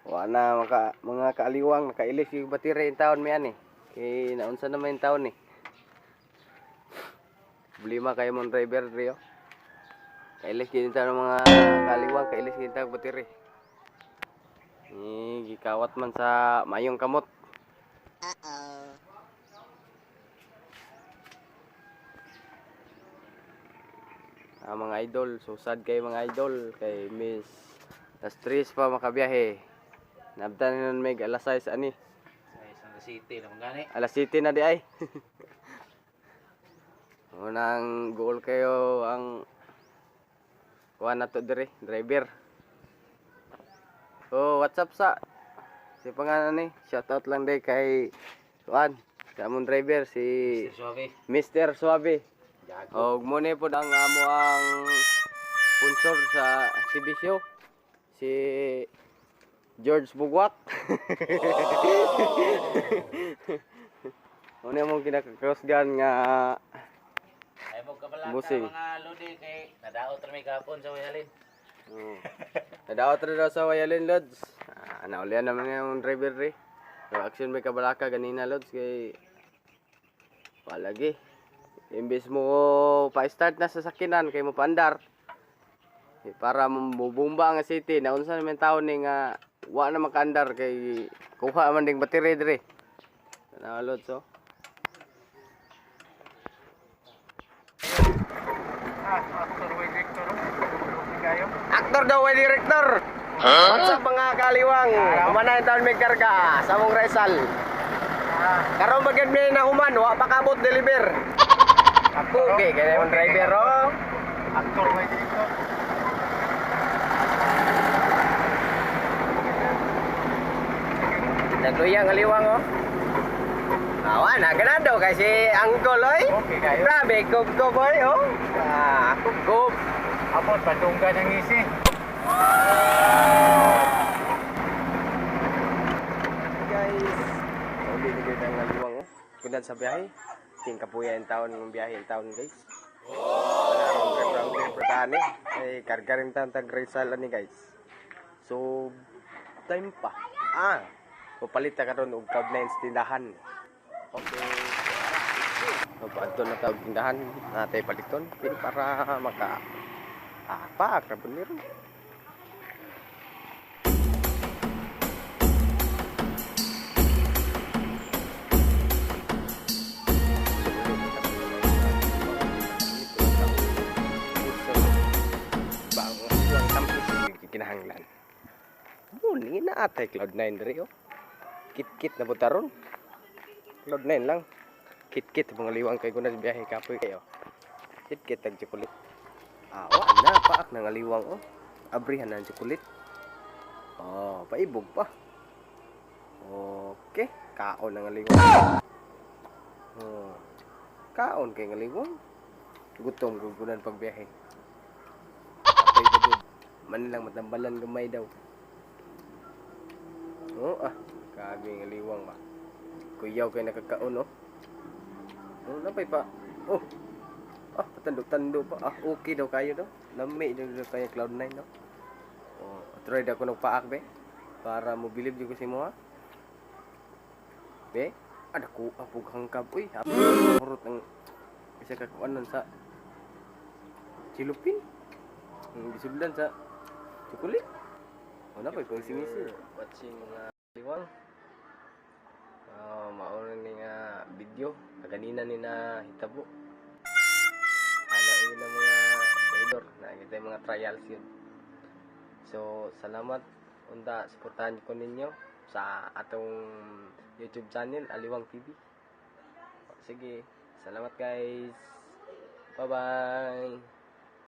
Wa na maka, mga kaaliwang nakailis yung battery yung taon mi ani. Kay naunsa naman yung taon ni. Problema kayo mong driver Rio. Kailis gyud taon mga kaaliwang, kailis gyud taon battery. Ni gikawat man sa mayong kamot. Ah, mga idol, so sad kay mga idol kay Miss alas 3 pa makabiyahe. Nabdan nun may alas 6 ani. Sa isang city naman gani. Alas 7 na di ay. Unang goal kayo ang kuha na to dire, driver. Oh, what's up sa? Si pangalan ni, shout out lang day kay kuan, sa among driver si Mr. Suave. Mr. Suave. Jago. Og mo ni pod ang amo ang sponsor sa TV show si George Bugwak. Mo ni among kinaka-crossgun nga Ay mo kabalaka Busing. mga lodi kay nadaot ra mi gapon sa Wayalin. Oh. Nadaot ra daw sa Wayalin Lods. Ah, naulian naman yung driver ri. So, action may kabalaka ganina Lods kay palagi. Imbes mo pa-start na sa sakinan kay mo paandar. Eh, para mabumba ang city na unsa naman taon ni nga wa na makaandar kay kuha man ding battery diri. Tanaw Lods oh. Actor way director. Kayo. Aktor daw way director. What's up mga kaliwang? Humana yung taon may karga sa among Rizal. Karon ba gyud may nahuman, wa pa kabot deliver. Ako okay, kay yung driver oh. Actor way director. Nagluya ang kaliwang oh. Awa na ganado kay si Uncle oy. Okay kayo. Grabe kub ko boy oh. Ah, kub kub. Abot padunggan ang isi. Guys, uli ni gyud ang kaliwang oh. Kundan sa biyahe. King kapuya yung taon ng biyahe yung taon guys. Ang driver tani. Ay karga rin taon tag Rizal ani guys. So time pa. Ah, papalit ta karon og Cloud 9 sa tindahan. Okay. So, paadto na tawag tindahan natay paliton pin para maka ah, pa krabon ni ron. Kinahanglan. Muni na atay Cloud 9 diri oh. Kit-kit na butaron. Cloud 9 lang. Kit-kit mga liwang kay kunan biyahe kapoy kayo. Kit-kit tag chocolate. Awa na paak ng aliwang oh. Abrihan na ang chocolate. Oh, paibog pa. Okay, kaon ng aliwang. Oh. Kaon kay ngaliwang. Gutom kog kunan pagbiyahe. Kapoy pa gud. Man lang matambalan gamay daw. Oh, ah, kagi ngaliwang ba. Kuyaw kay nakakaon oh. Oh, napay pa. Oh. Ah, patando-tando pa. Ah, okay daw kayo daw. Lami daw daw kayo Cloud 9 no. Oh, try daw ko nagpaak be para mo bilib jud ko sa imo ha. Be, ada ko apog hangkab uy. Hurot ang isa ka kuanon sa silupin. Ang gisudlan sa chocolate. Wala pa ikaw singisi. Watching mga liwang. Ah, mauna ni nga video kaganina ni na hitabo. Ana yun ang mga trader na kita yung mga trials yun. So, salamat unta suportahan ko ninyo sa atong YouTube channel Aliwang TV. Sige, salamat guys. Bye-bye.